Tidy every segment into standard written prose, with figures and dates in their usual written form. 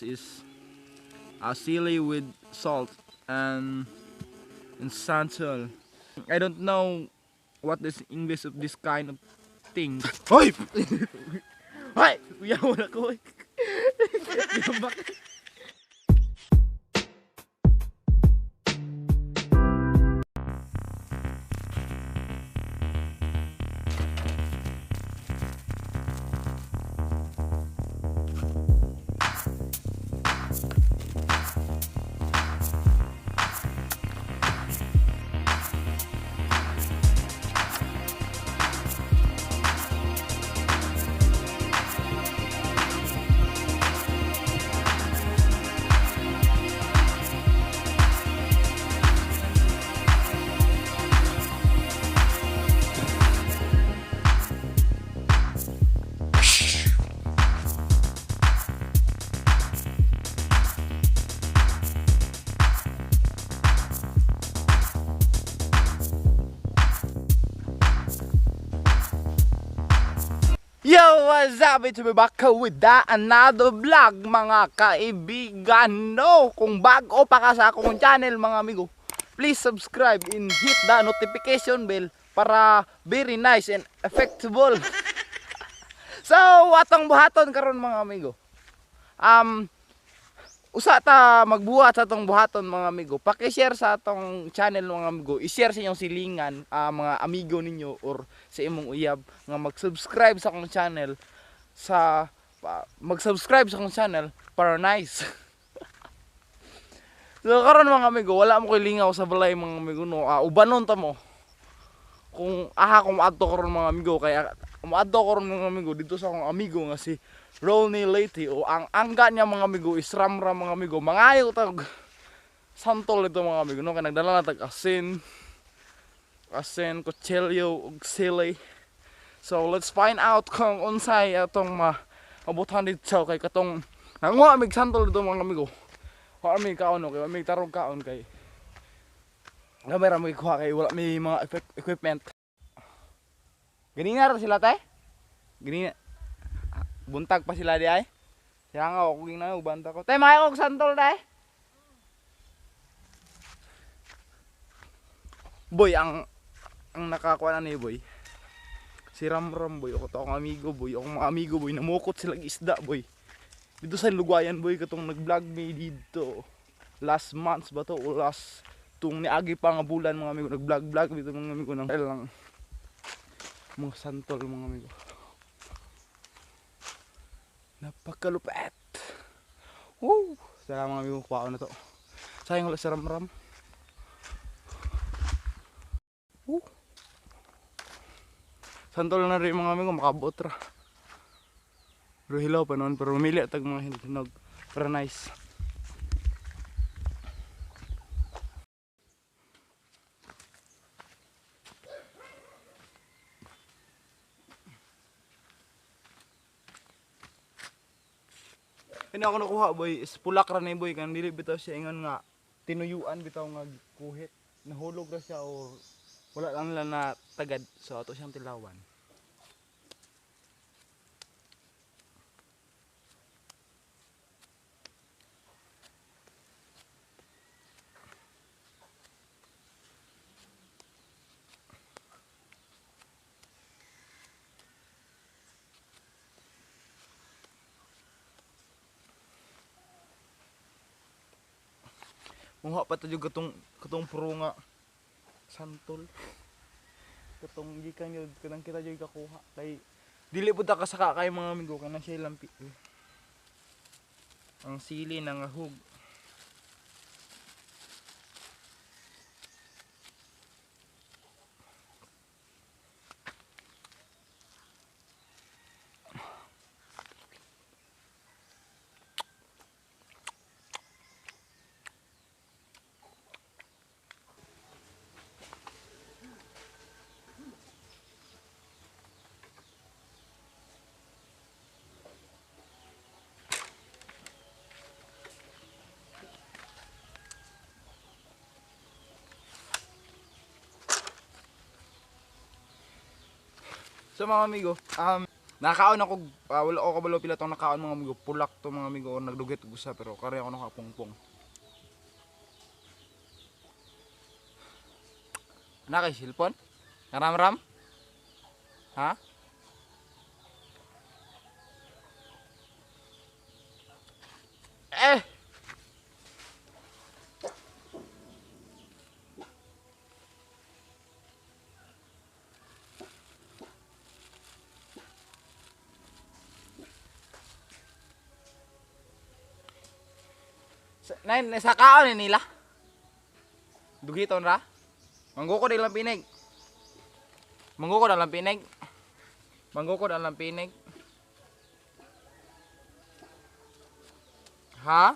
is sili with salt and santol. I don't know what is English of this kind of thing. Hoy! Hoy! Uyaw na ko eh. Bakit? Yo, what's up? It's me back with the another vlog, mga kaibigan. No, kung bago pa ka sa akong channel, mga amigo, please subscribe and hit the notification bell para very nice and effectable. So, atong buhaton karon, mga amigo. Usa ta magbuhat sa atong buhaton, mga amigo. Paki-share sa atong channel, mga amigo. I-share sa inyong silingan, mga amigo ninyo or sa imong uyab nga mag-subscribe sa akong channel sa mag-subscribe sa akong channel para nice. So karon, mga amigo, wala mo koy lingaw sa balay, mga amigo, no. Ubanon ta mo. Kung aha kung maadto karon, mga amigo, kaya umaadto karon, mga amigo, dito sa akong amigo nga si Rolny Leyte o ang angga niya, mga amigo, is Ramram, mga amigo. Mangayo tag santol ito, mga amigo, no, kay nagdala na tag asin, asin, kutsilyo ug sili. So let's find out kung unsay atong maabutan dito kay katong nanguha mig santol dito, mga amigo. Wa mi kaon, no, kay wa mi tarong kaon kay gamay ra mi kuha kay wala mi mga equipment. Ganina ra sila tay? Ganina. Buntag pa sila di ay. Siya nga ako gina banta ko. Tay, mga kog santol tay. Boy, ang nakakuha na ni boy. Si Ramram, boy, ako to akong amigo, boy, akong mga amigo, boy, namukot sila isda, boy. Dito sa Lugwayan, boy, katong nag-vlog mi dito. Last months ba to o last tung niagi pa nga bulan, mga amigo, nag-vlog vlog dito, mga amigo, nang lang mga santol, mga amigo. Napakalupet. Woo! Salamat, mga amigo, kuha na to. Sayang wala si Ramram. Woo! Santol na rin, mga amigo, makabuot ra. Pero hilaw pa noon, pero mamili tag mga hinog. Pero nice. Kini ako nakuha, boy, is pulak ra ni, boy, kan dili bitaw siya ingon nga tinuyuan bitaw nga kuhit. Nahulog ra siya or wala lang nila na tagad. So ato siyang tilawan. Muha pa tayo katong puro nga santol. Katong gikan yun, kanang kita jud kakuha kay dili pud ta kasaka kay, mga amigo, kanang siya lampi. Ang sili nangahug. So mga amigo, Nakaon ako, wala ako kabalo pila tong nakaon, mga amigo. Pulak to, mga amigo, nagdugit og usa pero kare ako nakapungpong. Na kay cellphone? Naramram? Ha? Eh! Nay, sa kaon ni nila. Dugiton ra. Manggukod ilang pinig. Manggukod ang lampinig. Manggukod ang lampinig. Ha?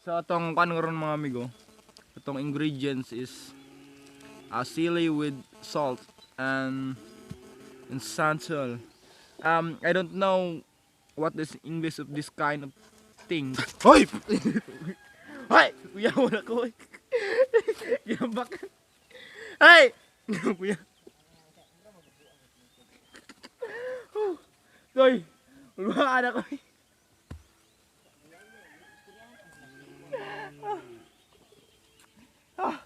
So atong kuan karon, mga amigo. Atong ingredients is sili with salt and santol. I don't know what is English of this kind of thing. Hoy! Hoy! Kuya, wala ko eh. Giyambak. Hey! Kuya. Toy! Wala ko eh. Ah.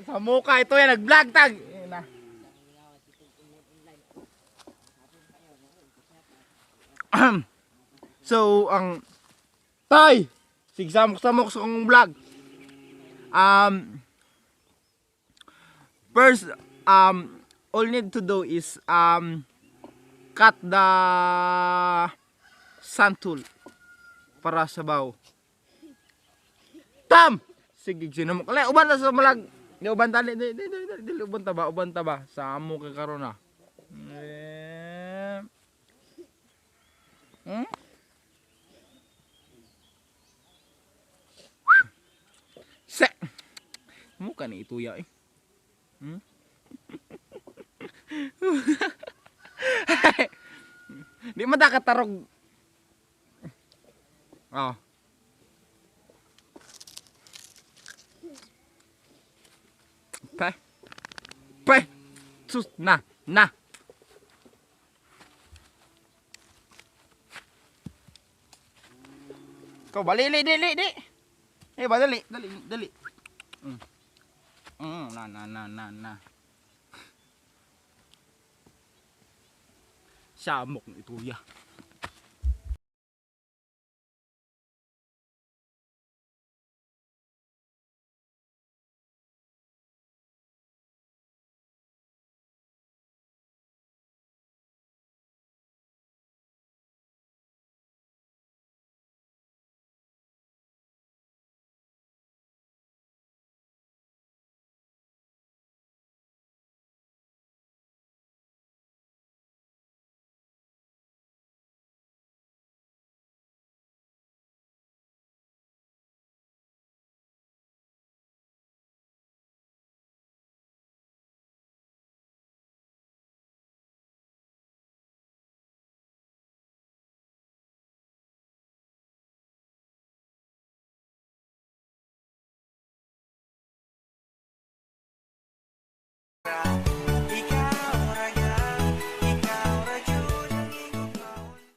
Sa mukha ito yan, nag-vlog tag! Ayan na. So, ang Tay! Sigsamok-samok sa kong vlog. First, all need to do is cut the santol para sabaw. Tam! Sige, sinamok. Ale, uban na sa malag. Di uban tali, di di di di, di uban ta ba, uban ta ba. Sa amo kay karon ah. Eh. Se. Mukha ni ituya eh. Di man ta katarog. Oh. Pe. Pe. Sus, na, na. Ikaw, bali, dali, di. Eh, ba, dali, dali, dali. Na, na, na, na, na. Samok ng ituya.